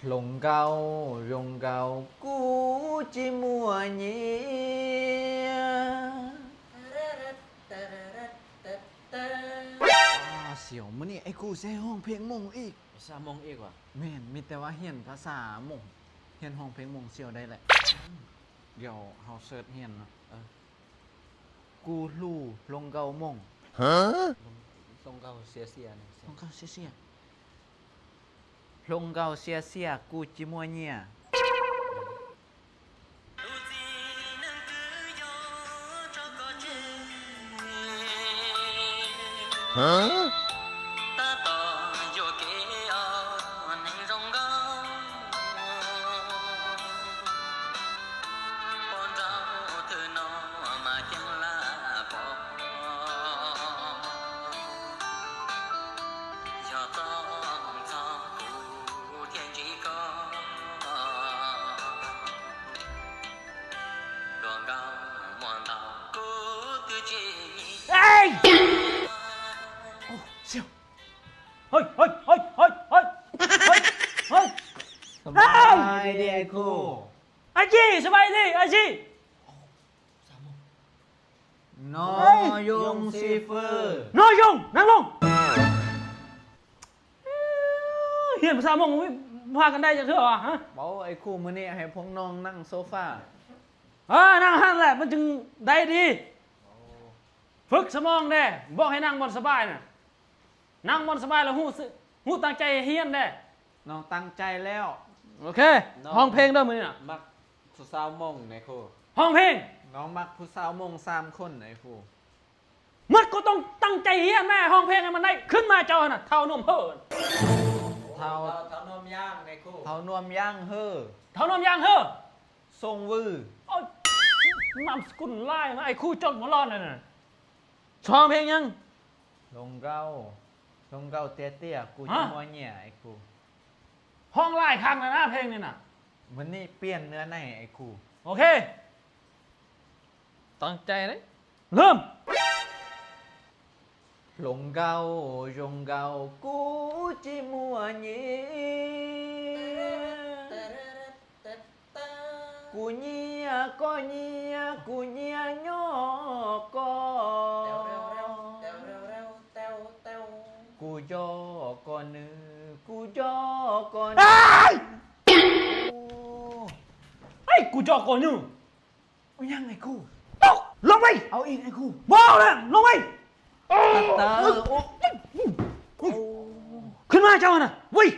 龙高，龙高，古寂寞夜。ອາ ສ່ຽວ ມື້ນີ້ໄອ້ກູຊິໃຫ້ຮ້ອງເພງມົ້ງອີກ. ພາສາມົ້ງອີກຫວາ? ແມ່ນ, ມີແຕ່ວ່າຮຽນພາສາມົ້ງ, ຮຽນຮ້ອງເພງມົ້ງສ່ຽວໄດ້ແຫຼະ. ດຽວເຮົາເສີດຮຽນເນາະ. ເອີ. ກູຮູ້ລົງເກົາມົ້ງ. ຮະ? ລົງເກົາເສຍເສຍນີ້. ລົງເກົາເສຍເສຍ. ລົງເກົາເສຍເສຍ ກູຈິມົວເຍຍ. ຮະ? ເອີຍ! ໂອ້ ສ່ຽວ. ເຮີ້ຍ ເຮີ້ຍ ເຮີ້ຍ ເຮີ້ຍ ເຮີ້ຍ ເຮີ້ຍ ເຮີ້ຍ ສະບາຍດີອ້າຍຄູ. ອາຈີ ສະບາຍດີອາຈີ. ນອຍົງຊີເຟີ. ນອຍົງ ນັ່ງລົງ. ຮຽນພາສາມົ້ງ ພາກັນໄດ້ຈັກເທື່ອຫວາ? ຮະ? ເວົ້າໄອ້ຄູ ມື້ນີ້ໃຫ້ພວກນ້ອງນັ່ງໂຊຟາ. ເອີ ນັ່ງຫັ້ນແຫຼະ ມັນຈຶ່ງໄດ້ດີ. ຝຶກສະໝອງແດ່ ບອກໃຫ້ນັ່ງບ່ອນສະບາຍນະ. ນັ່ງບ່ອນສະບາຍແລ້ວຮູ້ ຮູ້ຕັ້ງໃຈຮຽນແດ່. ນ້ອງຕັ້ງໃຈແລ້ວ. ໂອເຄ. ຮ້ອງເພງເດີມື້ນີ້ນະ. ມັກຜູ້ສາວມົ້ງນາຍຄູ. ຮ້ອງເພງ. ນ້ອງມັກຜູ້ສາວມົ້ງສາມຄົນນາຍຄູ. ມັກກໍຕ້ອງຕັ້ງໃຈຮຽນແດ່ ຮ້ອງເພງໃຫ້ມັນໄດ້. ຂຶ້ນມາເຈົ້າຫັ້ນນະ ເຖົ້ານົມເຮີ້. ເຖົ້າ ເຖົ້ານົມຍ່າງນາຍຄູ. ເຖົ້ານົມຍ່າງເຮີ້. ເຖົ້ານົມຍ່າງເຮີ້. ຊົງວື. ໂອ້ຍ ນາມສະກຸນຫຼາຍນະ ໄອ້ຄູຈົດຫົວຮ້ອນນັ້ນນະ. ຮ້ອງເພງຫຍັງ? ລົງເກົາ ລົງເກົາເຕ້ຍໆ ກູ ຮະ? ຈິມົວເຍຍ ໄອ້ຄູ. ຮ້ອງຫຼາຍຄັ້ງແລ້ວນະເພງນີ້ນະ. ມື້ນີ້ປ່ຽນເນື້ອໃນໄອ້ຄູ. ໂອເຄ ຕັ້ງໃຈເດ້. ເລີ່ມ. ລົງເກົາ ລົງເກົາ ກູຈິມົວເຍຍ. ກູເຍຍກໍເຍຍ ກູເຍຍຍໍກໍ. ກູຈໍກໍນຶ ກູຈໍກໍນຶ. ເອີຍ! ໂອ້ ເອີຍ! ກູຈໍກໍນຶ. ຫຍັງໄອ້ຄູ? ຕົກ! ລົງໄປ! ເອົາອີກໄອ້ຄູ. ບໍ່ແລ້ວ! ລົງໄປ! ຕາ ໂອ້ ຂຶ້ນມາເຈົ້າຫັ້ນນະ ເວີຍ!